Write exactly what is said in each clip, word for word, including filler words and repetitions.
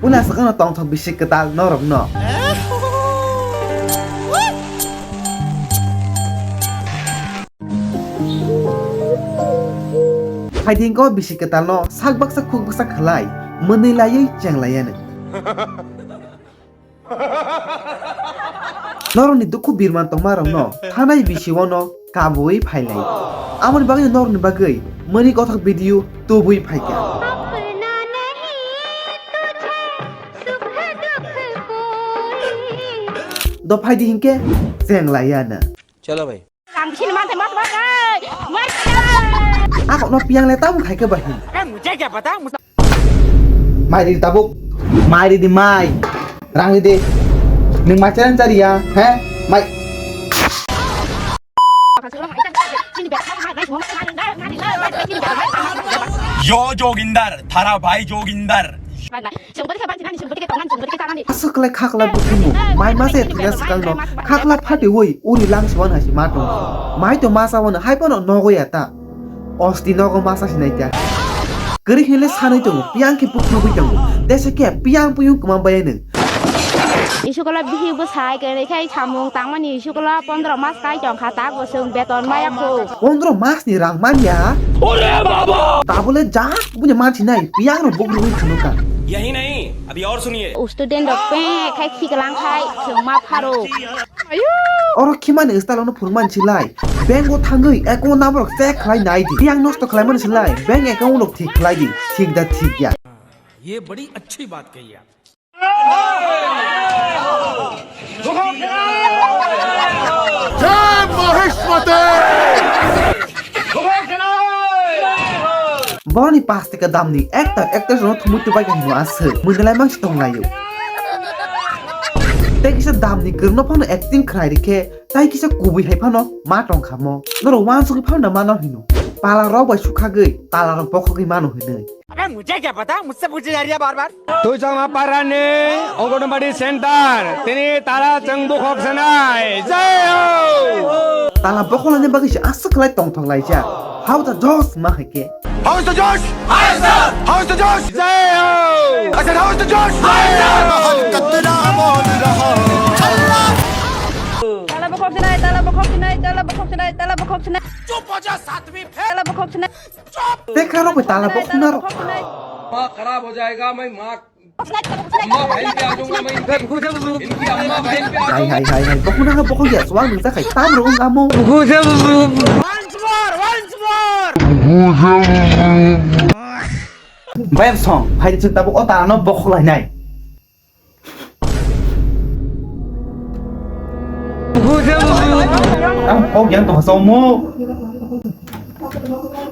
Puila swkangno tongthok bisi kwtal norokno. Phaidi hwnkhe o bisi kwtalno sak baksa khuk baksa khlai mwnwi laiwi cheng laiya nw. Norokni dukhu birman tongmarokno thanai bisi-o no kabui phailai. Amoni bagwi norokni bagwi mani kothok video tubui phaikha. Do phaidi hinkhe cheng laiya na. Chalo bhai. Ang sini mantai mas mas ai. Mas ai. Ako no piang le tamo khai ke bahi. Eh, mujhe kya pata? Mai di tabuk. Mai di di mai. Rang di di. Ning mai challenge chari ya, he? Mai. Yo Joginder, thara bhai Joginder. Aswk khlai khakla bukumu, mai masa ya thwina swkangno, khakla phatiwi uri lang siwan hai si ma tong. Mai to masa wano hai phano nogo ya ta. Osti nogo masa sinai ta. Kwrwi hinle sanwi tongo, piyang khe bukhugwi tongo. Desa khe piyang puyung kwma bai nwng. Isukula bihi bwsai kwrwi khai samung tangmani isukula pondro mas kai tongkha tak bo chwng beton maya kho. Pondro mas ni rang manya. Ore baba! Tabule jak buni mansi nai piyang ro buk rwi khunu ka. Yahi nahi, abhi aur suniye. Student rok pe khai khiklang khai chwng ma pharo. Oro khimani style ono phurman silai. Bank o thangwi account number rok check khlai nai di. Piyang nosto khlai mani silai. Bank account rok thik khlai di. Thik da thik ya. Ye badi achhi baat kahi aap. Jai Maheshmati! Boroni paste ka damni ekta ekta jono thumui tubai ka hino aswk. Mui nalai mang si tong laio. Tei kisa damni kwrwngno phano acting khlai rikhe, tai kisa kubui hai phano ma tong khamo. Norok wansugwi phano na mano hino. Pala rok bai sukhagwi, tala rok bokhogwi mano hinwi. अबे मुझे क्या पता, मुझसे पूछे जा रही है बार बार। Tuichama parani Anganwadi center, tini tala chwng bukhok sanai. Jai ho! Tala bokhok laina bagwi se aswk khlai tongthok laijak. How the Josh ma hai khe. How is the Josh? Hi, sir. How is the Josh? Jai ho! I said, how is the Josh? Hi, sir. Tala bokhok sanai, tala bokhok sanai, tala bokhok sanai, tala bokhok sanai. चुप हो जा सातवीं fail. Tala bokhok sanai. Tei kha rok bai tala bokhok na rok. दिमाग खराब हो जाएगा, मैं माँ, अम्मा बहन पे आ जाऊंगा, मैं इनकी, इनकी अम्मा बहन पे आ जाऊंगा। Hai hai hai hai, bokhok na bokhok ya, suang nung jakhai tam rung amo. Once more, once more. Bayam song, hai chwng tabuk o tala no bokhok lainai. Ang kok yang tong somo.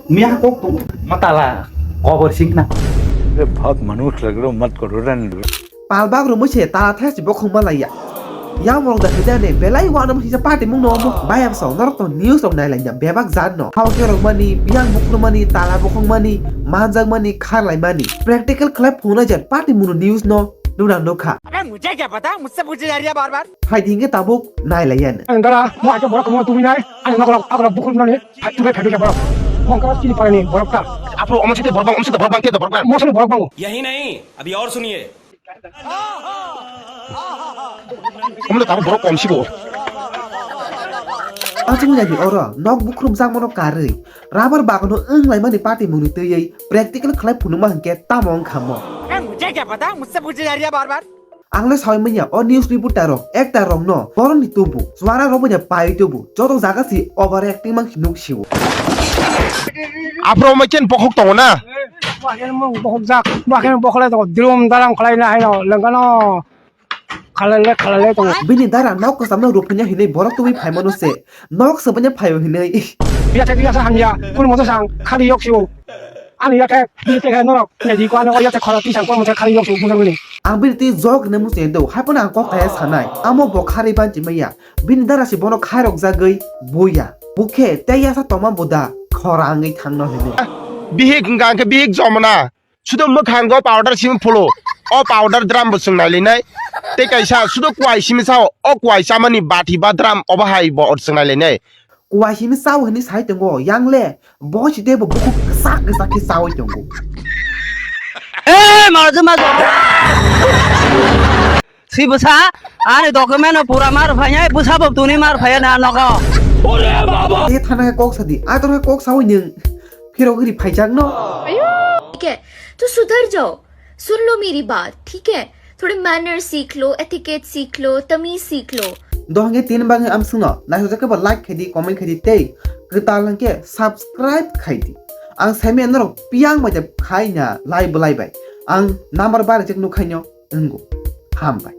Miya kok tu matala kobor sikna. अरे बहुत मनहूस लग रहे हो, मत करो, रहने दो। Palbak rumui se tala thai si bokhok malaiya. Yang morok da hidane belai wana masi sa party mung no mo. Bayam song norok to news rok nai lainai bebak jan no. Hao ke rok mani, biyang bukrumani, tala bokhok mani, manjak mani, kharlai mani. Practical khlai phunai jan party mung no news no. Nuna nukha. अबे मुझे क्या पता, मुझसे पूछे जा रही है बार बार। Phaidi hingke tabuk nai laiyan. Ang dara, mo aja borok mo tumi nai, ani nokolok akolok bukur nani, phai tumi phai khe borok. Mo kara chini parani borok ta. Apo omo site borok bang, omo site borok bang, te borok bang. Mo site borok bang. यही नहीं, अभी और सुनिए। Omo le tabuk borok kom sibo. Achung jani oro, nok bukruk jang mono karwi. Rubber bagano wng laimani party mungni twiwi practical khlai phunukma hinkhe tamo wngkha mo? अरे मुझे क्या पता, मुझसे पूछे जा रही है बार बार। Ang le sawi manya o news reporter rok, actor rokno borokni tubu, chuara rok banya pai tubu, joto jaga si over acting mang nuk siwo. Aphro mai chen bokhok tongo na? Bokhok jak, bokhok bokhole tongo, drum daram khlai na haino lengkano. Khalale, khalale tongo. Bini dara nok kwcham no ruphunya hinui borok tubui phaimano se. Nok swbanya phaio hinui. Iya te iya sa hamya, kun mo sang khali yok sibo. Ani iya te, bini te norok, ne di ko ano iya te khala ti sang kon mo khali yok sibo bujang ni. Ang bini ti jok ne musi do, hai pono ang kok thaya sanai. Amo bo khari ban chi maya. Bini dara si bono khairok jagoi boya. Bukhe te iya sa toma boda, khorangwi thangno hinui. Bihik hwnkha hwnkhe bihik jomona. Sudo mwkhango powder simi phulo. O powder drum bo chwng nailinai. Tei kaisa sudo kuai simi sao. O kuai chamani bathi ba drum obo hai bo chwng nailinai. Kuai simi sao hinwi sai tongo. Yang le bo si tei bo bukhuk kwchak kwchak khe chaui tongo. Eh, majo majo. Si bwsa, ani document no pura mar phanya, bwsa bo tuni mar phanya na nogo. Te thana kok sadi, ator kok sawi nung. Phiro giri phaijak no. ठीक है, तो सुधर जाओ। सुन लो मेरी बात, ठीक है? थोड़े मैनर सीख लो, एटिकेट सीख लो, तमीज सीख लो। Dohangke tin bagwi amsungno naisojak khe bo like khaidi, comment khaidi tei kwtal hwnkhe subscribe khaidi. Ang saimaya norok piyang bai de khaina lai bwlai bai. Ang number bar jek nukhaino wngo. Hambai.